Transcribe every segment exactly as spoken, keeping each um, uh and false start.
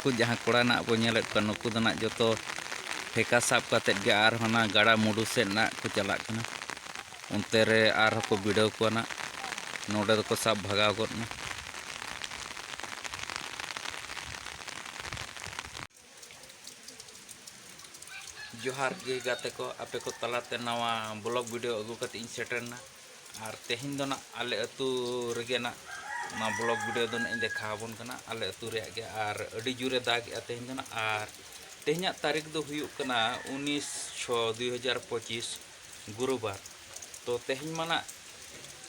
ᱩᱱᱠᱩ ᱡᱟᱦᱟᱸ ᱠᱚᱲᱟ ᱱᱟᱜ ᱵᱚ ᱧᱮᱞᱮᱫ ᱠᱚᱣᱟ, ᱱᱩᱠᱩ ᱫᱚ ᱱᱟᱜ ᱡᱚᱛᱚ ᱴᱷᱮᱠᱟ ᱥᱟᱵ ᱠᱟᱛᱮᱫ ᱜᱮ ᱟᱨ ᱦᱟᱱᱟ ᱜᱟᱰᱟ ᱢᱩᱰᱩ ᱥᱮᱫ ᱱᱟᱜ ᱠᱚ ᱪᱟᱞᱟᱜ ᱠᱟᱱᱟ᱾ ᱚᱱᱛᱮ ᱨᱮ ᱟᱨᱦᱚᱸ ᱠᱚ ᱵᱤᱰᱟᱹᱣ ᱠᱚᱣᱟ ᱱᱟᱜ, ᱱᱚᱰᱮ ᱫᱚᱠᱚ ᱥᱟᱵ ᱵᱷᱟᱜᱟᱣ ᱜᱚᱫ ᱱᱟ᱾ ᱡᱚᱦᱟᱨ ᱜᱮ ᱜᱟᱛᱮ ᱠᱚ, ᱟᱯᱮ ᱠᱚ ᱛᱟᱞᱟᱛᱮ ᱱᱟᱣᱟ ᱵᱞᱚᱜ ᱵᱷᱤᱰᱤᱭᱳ ᱟᱹᱜᱩ ᱠᱟᱛᱮ ᱤᱧ ᱥᱮᱴᱮᱨ ᱮᱱᱟ᱾ ᱟᱨ ᱛᱮᱦᱮᱧ ᱫᱚ ᱱᱟᱜ ᱟᱞᱮ ᱟᱹᱛᱩ ᱨᱮᱜᱮ ᱱᱟᱜ ᱚᱱᱟ ᱵᱞᱚᱜ ᱵᱷᱤᱰᱤᱭᱳ ᱫᱚ ᱱᱟᱜ ᱤᱧ ᱫᱮᱠᱷᱟᱣ ᱟᱵᱚᱱ ᱠᱟᱱᱟ, ᱟᱞᱮ ᱟᱹᱛᱩ ᱨᱮᱭᱟᱜ ᱜᱮ᱾ ᱟᱨ ᱟᱹᱰᱤ ᱡᱳᱨᱮ ᱫᱟᱜᱮᱜᱼᱟ ᱛᱮᱦᱮᱧ ᱫᱚ ᱱᱟᱜ᱾ ᱟᱨ ᱛᱮᱦᱮᱧᱟᱜ ᱛᱟᱹᱨᱤᱠᱷ ᱫᱚ ᱦᱩᱭᱩᱜ ᱠᱟᱱᱟ ᱩᱱᱤᱥ ᱪᱷᱚ ᱫᱩᱭ ᱦᱟᱡᱟᱨ ᱯᱚᱸᱪᱤᱥ, ᱜᱩᱨᱩᱵᱟᱨ᱾ ᱛᱚ ᱛᱮᱦᱮᱧ ᱢᱟ ᱱᱟᱜ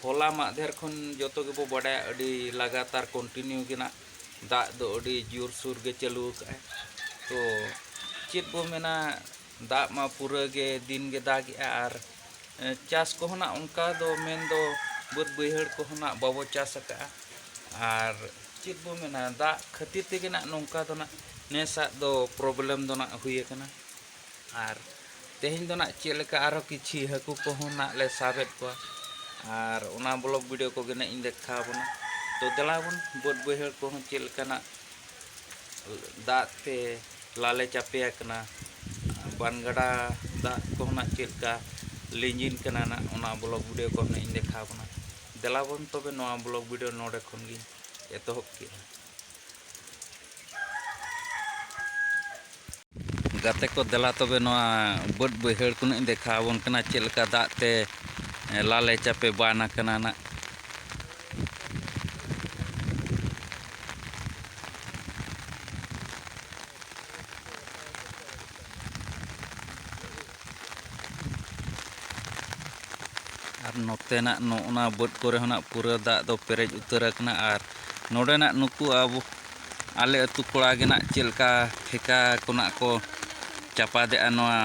ᱦᱚᱞᱟ ᱢᱟᱫᱷᱮᱨ ᱠᱷᱚᱱ ᱡᱚᱛᱚ ᱜᱮᱵᱚ ᱵᱟᱰᱟᱭᱟ, ᱟᱹᱰᱤ ᱞᱟᱜᱟᱛᱟᱨ ᱠᱚᱱᱴᱤᱱᱤᱭᱩ ᱜᱮ ᱱᱟᱜ ᱫᱟᱜ ᱫᱚ ᱟᱹᱰᱤ ᱡᱳᱨᱥᱳᱨ ᱜᱮ ᱪᱟᱹᱞᱩ ᱟᱠᱟᱫᱼᱟᱭ᱾ ᱛᱚ ᱪᱮᱫ ᱵᱚ ᱢᱮᱱᱟ, ᱫᱟᱜ ᱢᱟ ᱯᱩᱨᱟᱹ ᱜᱮ ᱫᱤᱱ ᱜᱮ ᱫᱟᱜᱮᱜᱼᱟ᱾ ᱟᱨ ᱮ, ᱪᱟᱥ ᱠᱚᱦᱚᱸ ᱱᱟᱜ ᱚᱱᱠᱟ ᱫᱚ ᱢᱮᱱ ᱫᱚ ᱵᱟᱹᱫᱽ ᱵᱟᱹᱭᱦᱟᱹᱲ ᱠᱚᱦᱚᱸ ᱱᱟᱜ ᱵᱟᱵᱚ ᱪᱟᱥ ᱟᱠᱟᱫᱼᱟ᱾ ᱟᱨ ᱪᱮᱫ ᱵᱚ ᱢᱮᱱᱟ, ᱫᱟᱜ ᱠᱷᱟᱹᱛᱤᱨ ᱛᱮᱜᱮ ᱱᱟᱜ ᱱᱚᱝᱠᱟ ᱫᱚ ᱱᱟᱜ ᱱᱮᱥᱟᱜ ᱫᱚ ᱯᱨᱚᱵᱞᱮᱢ ᱫᱚ ᱱᱟᱜ ᱦᱩᱭ ᱟᱠᱟᱱᱟ᱾ ᱟᱨ ᱛᱮᱦᱮᱧ ᱫᱚ ᱱᱟᱜ ᱪᱮᱫ ᱞᱮᱠᱟ ᱟᱨᱦᱚᱸ ᱠᱤᱪᱷᱤ ᱦᱟᱹᱠᱩ ᱠᱚᱦᱚᱸ ᱱᱟᱜ ᱞᱮ ᱥᱟᱵᱮᱫ ᱠᱚᱣᱟ, ᱟᱨ ᱚᱱᱟ ᱵᱞᱚᱜ ᱵᱷᱤᱰᱤᱭᱳ ᱠᱚᱜᱮ ᱱᱟᱜ ᱤᱧ ᱫᱮᱠᱷᱟᱣ ᱟᱵᱚᱱᱟ᱾ ᱛᱚ ᱫᱮᱞᱟ ᱵᱚᱱ ᱵᱟᱹᱫᱽ ᱵᱟᱹᱭᱦᱟᱹᱲ ᱠᱚᱦᱚᱸ ᱪᱮᱫ ᱞᱮᱠᱟ ᱱᱟᱜ ᱫᱟᱜ ᱛᱮ ᱞᱟᱞᱮ ᱪᱟᱯᱮ ᱟᱠᱟᱱᱟ, ᱵᱟᱱ ᱜᱟᱰᱟ ᱫᱟᱜ ᱠᱚᱦᱚᱸ ᱱᱟᱜ ᱪᱮᱫ ᱞᱮᱠᱟ ᱞᱤᱸᱡᱤᱱ ᱠᱟᱱᱟ ᱱᱟᱜ, ᱚᱱᱟ ᱵᱞᱚᱜ ᱵᱷᱤᱰᱤᱭᱳ ᱠᱚᱦᱚᱸ ᱱᱟᱜ ᱤᱧ ᱫᱮᱠᱷᱟᱣ ᱟᱵᱚᱱᱟ᱾ ᱫᱮᱞᱟ ᱵᱚᱱ ᱛᱚᱵᱮ ᱱᱚᱣᱟ ᱵᱞᱚᱜ ᱵᱷᱤᱰᱤᱭᱳ ᱱᱚᱰᱮ ᱠᱷᱚᱱ ᱜᱤᱧ ᱮᱛᱚᱦᱚᱵ ᱠᱮᱫᱼᱟ᱾ ᱜᱟᱛᱮ ᱠᱚ, ᱫᱮᱞᱟ ᱛᱚᱵᱮ ᱱᱚᱣᱟ ᱵᱟᱹᱫᱽ ᱵᱟᱹᱭᱦᱟᱹᱲ ᱠᱚ ᱱᱟᱜ ᱤᱧ ᱫᱮᱠᱷᱟᱣ ᱟᱵᱚᱱ ᱠᱟᱱᱟ, ᱪᱮᱫ ᱞᱮᱠᱟ ᱫᱟᱜ ᱛᱮ ᱞᱟᱞᱮ ᱪᱟᱯᱮ ᱵᱟᱱ ᱟᱠᱟᱱᱟ ᱱᱟᱜ᱾ ᱟᱨ ᱱᱚᱛᱮᱱᱟᱜ ᱱᱚᱜᱼᱱᱟ ᱵᱟᱹᱫᱽ ᱠᱚᱨᱮ ᱦᱚᱸ ᱱᱟᱜ ᱯᱩᱨᱟᱹ ᱫᱟᱜ ᱫᱚ ᱯᱮᱨᱮᱡ ᱩᱛᱟᱹᱨ ᱟᱠᱟᱱᱟ᱾ ᱟᱨ ᱱᱚᱰᱮᱱᱟᱜ ᱱᱩᱠᱩ ᱟᱵᱚ, ᱟᱞᱮ ᱟᱹᱛᱩ ᱠᱚᱲᱟ ᱜᱮ ᱱᱟᱜ ᱪᱮᱫ ᱞᱮᱠᱟ ᱴᱷᱮᱠᱟ ᱠᱚ ᱱᱟᱜ ᱠᱚ ᱪᱟᱯᱟᱫᱮᱜᱼᱟ ᱱᱚᱣᱟ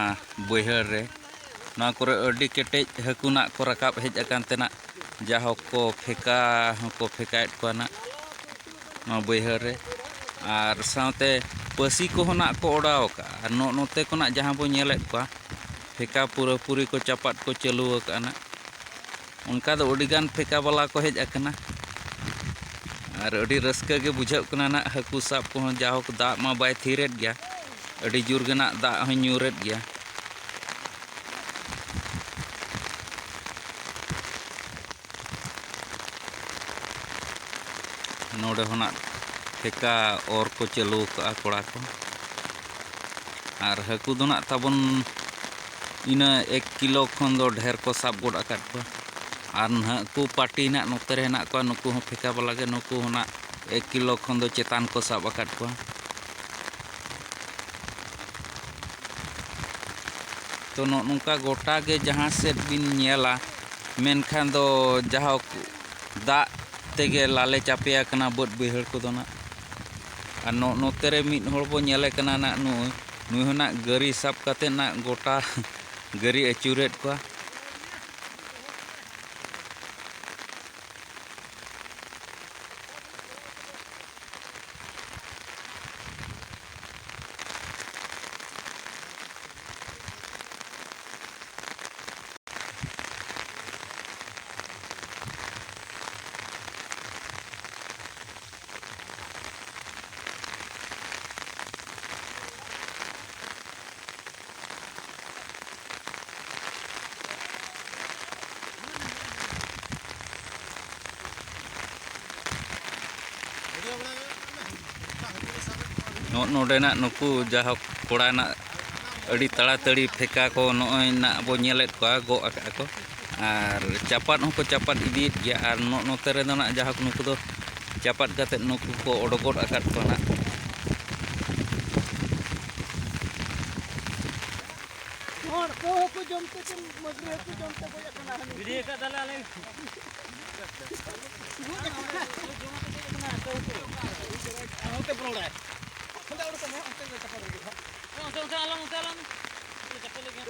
ᱵᱟᱹᱭᱦᱟᱹᱲ ᱨᱮ᱾ ᱱᱚᱣᱟ ᱠᱚᱨᱮ ᱟᱹᱰᱤ ᱠᱮᱴᱮᱡ ᱦᱟᱹᱠᱩ ᱱᱟᱜ ᱠᱚ ᱨᱟᱠᱟᱵ ᱦᱮᱡ ᱟᱠᱟᱱ ᱛᱮ ᱱᱟᱜ ᱡᱟᱭᱦᱳᱠ ᱠᱚ ᱯᱷᱮᱠᱟ ᱦᱚᱸᱠᱚ ᱯᱷᱮᱠᱟᱭᱮᱫ ᱠᱚᱣᱟ ᱱᱟᱜ ᱱᱚᱣᱟ ᱵᱟᱹᱭᱦᱟᱹᱲ ᱨᱮ᱾ ᱟᱨ ᱥᱟᱶᱛᱮ ᱯᱟᱹᱥᱤ ᱠᱚᱦᱚᱸ ᱱᱟᱜ ᱠᱚ ᱚᱰᱟᱣ ᱟᱠᱟᱫᱼᱟ᱾ ᱟᱨ ᱱᱚᱜᱼᱚ ᱱᱚᱛᱮ ᱠᱷᱚᱱᱟᱜ ᱡᱟᱦᱟᱸ ᱵᱚᱱ ᱧᱮᱞᱮᱫ ᱠᱚᱣᱟ, ᱯᱷᱮᱠᱟ ᱯᱩᱨᱟᱹᱯᱩᱨᱤ ᱠᱚ ᱪᱟᱯᱟᱫ ᱠᱚ ᱪᱟᱹᱞᱩ ᱟᱠᱟᱫᱼᱟ ᱱᱟᱜ᱾ ᱚᱱᱠᱟ ᱫᱚ ᱟᱹᱰᱤᱜᱟᱱ ᱯᱷᱮᱠᱟ ᱵᱟᱞᱟ ᱠᱚ ᱦᱮᱡ ᱟᱠᱟᱱᱟ᱾ ᱟᱨ ᱟᱹᱰᱤ ᱨᱟᱹᱥᱠᱟᱹ ᱜᱮ ᱵᱩᱡᱷᱟᱹᱜ ᱠᱟᱱᱟ ᱱᱟᱜ ᱦᱟᱹᱠᱩ ᱥᱟᱵ ᱠᱚᱦᱚᱸ, ᱡᱟᱭᱦᱳᱠ ᱫᱟᱜ ᱢᱟ ᱵᱟᱭ ᱛᱷᱤᱨᱮᱫ ᱜᱮᱭᱟ, ᱟᱹᱰᱤ ᱡᱳᱨ ᱜᱮ ᱱᱟᱜ ᱫᱟᱜ ᱦᱚᱸᱭ ᱧᱩᱨᱮᱫ ᱜᱮᱭᱟ᱾ ᱱᱚᱰᱮ ᱦᱚᱸ ᱱᱟᱜ ᱴᱷᱮᱠᱟ ᱚᱨ ᱠᱚ ᱪᱟᱹᱞᱩ ᱟᱠᱟᱫᱼᱟ ᱠᱚᱲᱟ ᱠᱚ᱾ ᱟᱨ ᱦᱟᱹᱠᱩ ᱫᱚ ᱱᱟᱜ ᱛᱟᱵᱚᱱ ᱤᱱᱟᱹ ᱮᱠ ᱠᱤᱞᱳ ᱠᱷᱚᱱ ᱫᱚ ᱰᱷᱮᱨ ᱠᱚ ᱥᱟᱵ ᱜᱚᱫ ᱟᱠᱟᱫ ᱠᱚᱣᱟ᱾ ᱟᱨ ᱱᱟᱦᱟᱜ ᱠᱚ ᱯᱟᱹᱴᱤ ᱱᱟᱜ ᱱᱚᱛᱮ ᱨᱮ ᱦᱮᱱᱟᱜ ᱠᱚᱣᱟ, ᱱᱩᱠᱩ ᱦᱚᱸ ᱴᱷᱮᱠᱟ ᱵᱟᱞᱟ ᱜᱮ, ᱱᱩᱠᱩ ᱦᱚᱸ ᱱᱟᱜ ᱮᱠ ᱠᱤᱞᱳ ᱠᱷᱚᱱ ᱫᱚ ᱪᱮᱛᱟᱱ ᱠᱚ ᱥᱟᱵ ᱟᱠᱟᱫ ᱠᱚᱣᱟ᱾ ᱛᱚ, ᱱᱚᱜᱼᱚ ᱱᱚᱝᱠᱟ ᱜᱚᱴᱟ ᱜᱮ ᱡᱟᱦᱟᱸ ᱥᱮᱫ ᱵᱤᱱ ᱧᱮᱞᱟ, ᱢᱮᱱᱠᱷᱟᱱ ᱫᱚ ᱡᱟᱦᱳᱠ ᱫᱟᱜ ᱛᱮᱜᱮ ᱞᱟᱞᱮ ᱪᱟᱯᱮ ᱟᱠᱟᱱᱟ ᱵᱟᱹᱫᱽ ᱵᱟᱹᱭᱦᱟᱹᱲ ᱠᱚᱫᱚ ᱱᱟᱜ᱾ ᱟᱨ ᱱᱚ-, ᱱᱚᱛᱮ ᱨᱮ ᱢᱤᱫ ᱦᱚᱲ ᱵᱚ ᱧᱮᱞᱮ ᱠᱟᱱᱟ ᱱᱟᱜ, ᱱᱩᱭ, ᱱᱩᱭ ᱦᱚᱸ ᱱᱟᱜ ᱜᱟᱹᱨᱤ ᱥᱟᱵ ᱠᱟᱛᱮ ᱱᱟᱜ ᱜᱚᱴᱟ ᱜᱟᱹᱨᱤ ᱟᱹᱪᱩᱨᱮᱫ ᱠᱚᱣᱟ᱾ ᱱᱚ-, ᱱᱚᱰᱮᱱᱟᱜ ᱱᱩᱠᱩ ᱡᱟᱦᱳᱠ ᱠᱚᱲᱟ ᱱᱟᱜ ᱟᱹᱰᱤ ᱛᱟᱲᱟᱛᱟᱹᱲᱤ ᱴᱷᱮᱠᱟ ᱠᱚ ᱱᱚᱜᱼᱚᱭ ᱱᱟᱜ ᱵᱚ ᱧᱮᱞᱮᱫ ᱠᱚᱣᱟ, ᱜᱚᱜ ᱟᱠᱟᱫᱼᱟ ᱠᱚ᱾ ᱟᱨ ᱪᱟᱯᱟᱫ ᱦᱚᱸᱠᱚ ᱪᱟᱯᱟᱫ ᱤᱫᱤᱭᱮᱫ ᱜᱮᱭᱟ᱾ ᱟᱨ ᱱᱚ-, ᱱᱚᱛᱮ ᱨᱮᱫᱚ ᱱᱟᱜ ᱡᱟᱦᱳᱠ ᱱᱩᱠᱩ ᱫᱚ ᱪᱟᱯᱟᱫ ᱠᱟᱛᱮᱫ ᱱᱩᱠᱩ ᱠᱚ ᱚᱰᱚᱠ ᱜᱚᱫ ᱟᱠᱟᱫ ᱠᱚᱣᱟ ᱱᱟᱜ᱾ ᱦᱚᱲ ᱠᱚ ᱦᱟᱹᱠᱩ ᱡᱚᱢ ᱛᱮ ᱪᱮᱫ ᱢᱟᱹᱜᱽᱨᱤ ᱦᱟᱹᱠᱩ ᱡᱚᱢ ᱛᱮ ᱜᱚᱡ ᱟᱠᱟᱱᱟ ᱦᱟᱹᱱᱤ᱾ ᱜᱤᱰᱤ ᱟᱠᱟᱫ ᱛᱟᱞᱮ ᱟᱞᱮ᱾ ᱚᱱᱛᱮ ᱵᱚᱞᱚ ᱵᱟᱲᱟᱭ᱾ ᱚᱱᱛᱮ ᱚᱰᱚᱠᱚᱜ ᱢᱮ, ᱚᱱᱛᱮ ᱜᱮ ᱪᱟᱯᱟ ᱫᱚ ᱦᱩᱭᱩᱜᱼᱟ᱾ ᱚᱱᱛᱮ, ᱚᱱᱛᱮ ᱟᱞᱚᱢ, ᱚᱱᱛᱮ ᱟᱞᱚᱢ᱾ ᱪᱟᱯᱟ ᱞᱟᱹᱜᱤᱫ᱾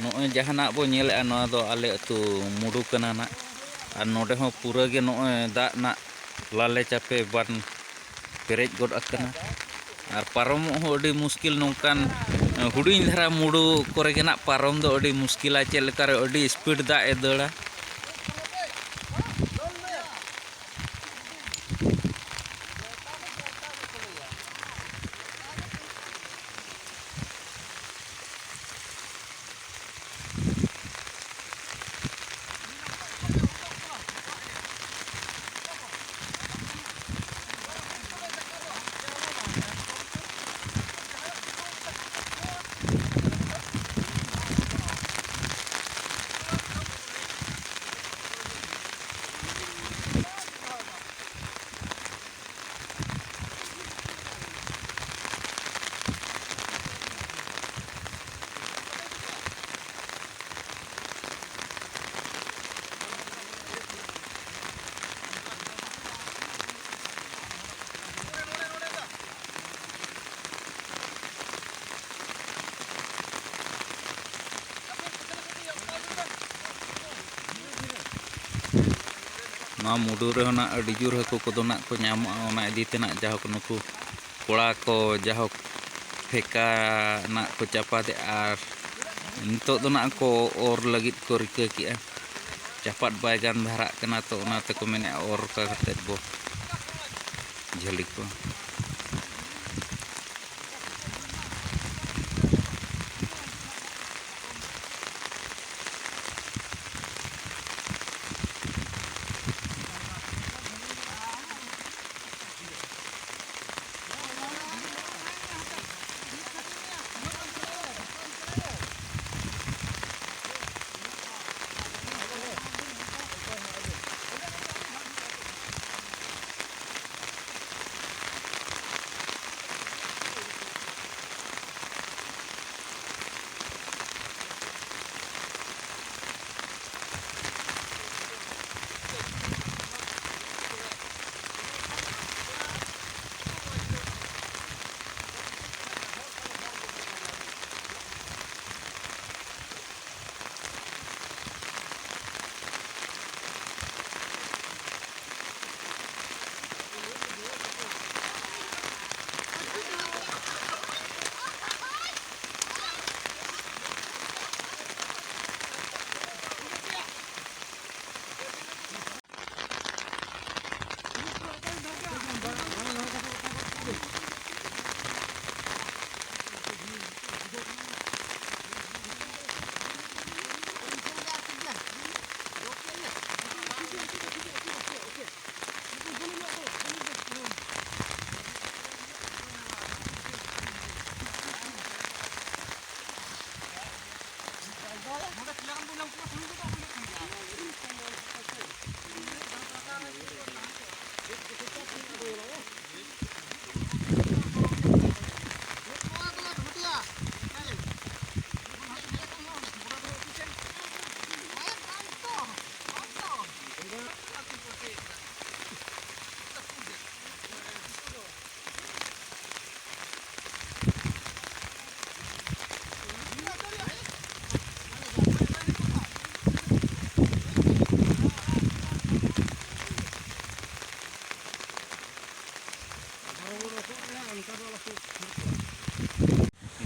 ᱱᱚᱜᱼᱚᱭ ᱡᱟᱦᱟᱱᱟᱜ ᱵᱚ ᱧᱮᱞᱮᱜᱼᱟ, ᱱᱚᱣᱟ ᱫᱚ ᱟᱞᱮ ᱟᱹᱛᱩ ᱢᱩᱰᱩ ᱠᱟᱱᱟ ᱱᱟᱜ᱾ ᱟᱨ ᱱᱚᱰᱮ ᱦᱚᱸ ᱯᱩᱨᱟᱹ ᱜᱮ ᱱᱚᱜᱼᱚᱭ ᱫᱟᱜ ᱱᱟᱜ ᱞᱟᱞᱮ ᱪᱟᱯᱮ ᱵᱟᱱ ᱯᱮᱨᱮᱡ ᱜᱚᱫ ᱟᱠᱟᱱᱟ᱾ ᱟᱨ ᱯᱟᱨᱚᱢᱚᱜ ᱦᱚᱸ ᱟᱹᱰᱤ ᱢᱩᱥᱠᱤᱞ, ᱱᱚᱝᱠᱟᱱ ᱦᱩᱰᱤᱧ ᱫᱷᱟᱨᱟ ᱢᱩᱰᱩ ᱠᱚᱨᱮ ᱜᱮ ᱱᱟᱜ ᱯᱟᱨᱚᱢ ᱫᱚ ᱟᱹᱰᱤ ᱢᱩᱥᱠᱤᱞᱟ᱾ ᱪᱮᱫ ᱞᱮᱠᱟᱨᱮ ᱟᱹᱰᱤ ᱥᱯᱤᱰ ᱫᱟᱜ ᱮ ᱫᱟᱹᱲᱟ᱾ ᱱᱚᱣᱟ ᱢᱩᱰᱩ ᱨᱮᱦᱚᱸ ᱱᱟᱜ ᱟᱹᱰᱤ ᱡᱳᱨ ᱦᱟᱹᱠᱩ ᱠᱚᱫᱚ ᱱᱟᱜ ᱠᱚ ᱧᱟᱢᱚᱜᱼᱟ᱾ ᱚᱱᱟ ᱤᱫᱤ ᱛᱮ ᱱᱟᱜ ᱡᱟᱭᱦᱳᱠ ᱱᱩᱠᱩ ᱠᱚᱲᱟ ᱠᱚ ᱡᱟᱭᱦᱳᱠ ᱴᱷᱮᱠᱟ ᱱᱟᱜ ᱠᱚ ᱪᱟᱯᱟᱫᱮᱜᱼᱟ ᱟᱨ ᱱᱤᱛᱚᱜ ᱫᱚ ᱱᱟᱜ ᱠᱚ ᱚᱨ ᱞᱟᱹᱜᱤᱫ ᱠᱚ ᱨᱤᱠᱟᱹ ᱠᱮᱜᱼᱟ᱾ ᱪᱟᱯᱟᱫ ᱵᱟᱭ ᱜᱟᱱ ᱫᱷᱟᱨᱟᱜ ᱠᱟᱱᱟ, ᱛᱚ ᱚᱱᱟ ᱛᱮᱠᱚ ᱢᱮᱱᱮᱜᱼᱟ ᱚᱨ ᱠᱟᱛᱮᱫ ᱵᱚ ᱡᱷᱟᱹᱞᱤ ᱠᱚᱣᱟ᱾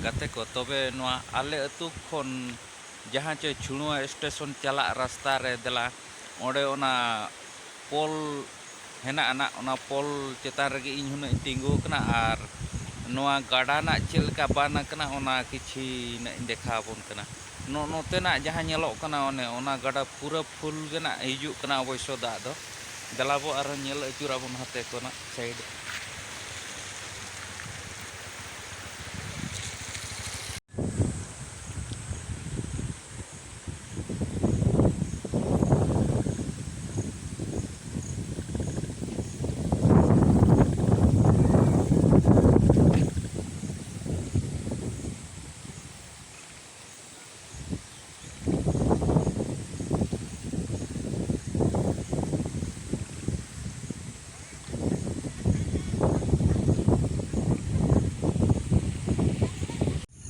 ᱜᱟᱛᱮ ᱠᱚ, ᱛᱚᱵᱮ ᱱᱚᱣᱟ ᱟᱞᱮ ᱟᱹᱛᱩ ᱠᱷᱚᱱ ᱡᱟᱦᱟᱸ ᱪᱮ ᱪᱷᱩᱲᱩᱣᱟ ᱥᱴᱮᱥᱚᱱ ᱪᱟᱞᱟᱜ ᱨᱟᱥᱛᱟ ᱨᱮ ᱫᱮᱞᱟ, ᱚᱸᱰᱮ ᱚᱱᱟ ᱯᱳᱞ ᱦᱮᱱᱟᱜ ᱟᱱᱟ, ᱚᱱᱟ ᱯᱳᱞ ᱪᱮᱛᱟᱱ ᱨᱮᱜᱮ ᱤᱧ ᱦᱩᱱᱟᱹᱜ ᱤᱧ ᱛᱤᱸᱜᱩ ᱟᱠᱟᱱᱟ᱾ ᱟᱨ ᱱᱚᱣᱟ ᱜᱟᱰᱟ ᱨᱮᱱᱟᱜ ᱪᱮᱫ ᱞᱮᱠᱟ ᱵᱟᱱ ᱟᱠᱟᱱᱟ, ᱚᱱᱟ ᱠᱤᱪᱷᱤ ᱱᱟᱜ ᱤᱧ ᱫᱮᱠᱷᱟᱣ ᱟᱵᱚᱱ ᱠᱟᱱᱟ᱾ ᱱᱚ-, ᱱᱚᱛᱮᱱᱟᱜ ᱡᱟᱦᱟᱸ ᱧᱮᱞᱚᱜ ᱠᱟᱱᱟ, ᱚᱱᱮ ᱚᱱᱟ ᱜᱟᱰᱟ ᱯᱩᱨᱟᱹ ᱯᱷᱩᱞ ᱜᱮ ᱱᱟᱜ ᱦᱤᱡᱩᱜ ᱠᱟᱱᱟ ᱚᱵᱚᱥᱥᱚ ᱫᱟᱜ ᱫᱚ᱾ ᱫᱮᱞᱟ ᱵᱚ ᱟᱨᱦᱚᱸ ᱧᱮᱞ ᱟᱹᱪᱩᱨ ᱟᱵᱚᱱ ᱦᱟᱱᱛᱮ ᱠᱷᱚᱱᱟᱜ ᱥᱟᱭᱤᱰ᱾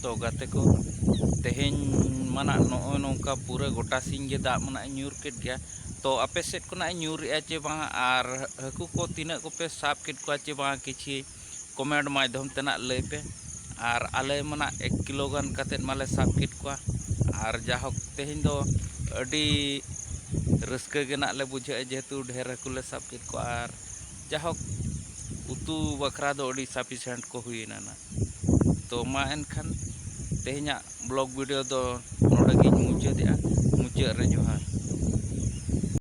ᱛᱚ ᱜᱟᱛᱮ ᱠᱚ, ᱛᱮᱦᱮᱧ ᱢᱟ ᱱᱟᱜ ᱱᱚᱜᱼᱚᱭ ᱱᱚᱝᱠᱟ ᱯᱩᱨᱟᱹ ᱜᱚᱴᱟ ᱥᱤᱧ ᱜᱮ ᱫᱟᱜ ᱢᱟ ᱱᱟᱜ ᱮ ᱧᱩᱨ ᱠᱮᱫ ᱜᱮᱭᱟ᱾ ᱛᱚ ᱟᱯᱮ ᱥᱮᱫ ᱠᱷᱚᱱᱟᱜ ᱮ ᱧᱩᱨᱮᱜᱼᱟ ᱪᱮ ᱵᱟᱝ, ᱟᱨ ᱦᱟᱹᱠᱩ ᱠᱚ ᱛᱤᱱᱟᱹᱜ ᱠᱚᱯᱮ ᱥᱟᱵ ᱠᱮᱫ ᱠᱚᱣᱟ ᱪᱮ ᱵᱟᱝ, ᱠᱤᱪᱷᱤ ᱠᱚᱢᱮᱱᱴ ᱢᱟᱫᱽᱫᱷᱚᱢ ᱛᱮ ᱱᱟᱜ ᱞᱟᱹᱭ ᱯᱮ᱾ ᱟᱨ ᱟᱞᱮ ᱢᱟ ᱱᱟᱜ ᱮᱠ ᱠᱤᱞᱳ ᱜᱟᱱ ᱠᱟᱛᱮᱫ ᱢᱟᱞᱮ ᱥᱟᱵ ᱠᱮᱫ ᱠᱚᱣᱟ᱾ ᱟᱨ ᱡᱟᱦᱳᱠ, ᱛᱮᱦᱮᱧ ᱫᱚ ᱟᱹᱰᱤ ᱨᱟᱹᱥᱠᱟᱹ ᱜᱮ ᱱᱟᱜ ᱞᱮ ᱵᱩᱡᱷᱟᱹᱣᱮᱫᱼᱟ, ᱡᱮᱦᱮᱛᱩ ᱰᱷᱮᱨ ᱦᱟᱹᱠᱩ ᱞᱮ ᱥᱟᱵ ᱠᱮᱫ ᱠᱚᱣᱟ᱾ ᱟᱨ ᱡᱟᱦᱳᱠ, ᱩᱛᱩ ᱵᱟᱠᱷᱨᱟ ᱫᱚ ᱟᱹᱰᱤ ᱥᱟᱯᱷᱤᱥᱤᱭᱮᱱᱴ ᱠᱚ ᱦᱩᱭᱮᱱᱟ ᱱᱟᱜ᱾ ᱛᱚ ᱢᱟ ᱮᱱᱠᱷᱟᱱ, ᱛᱮᱦᱮᱧᱟᱜ ᱵᱞᱚᱜ ᱵᱷᱤᱰᱤᱭᱳ ᱫᱚ ᱱᱚᱰᱮ ᱜᱤᱧ ᱢᱩᱪᱟᱹᱫᱮᱜᱼᱟ᱾ ᱢᱩᱪᱟᱹᱫ ᱨᱮ ᱡᱚᱦᱟᱨ᱾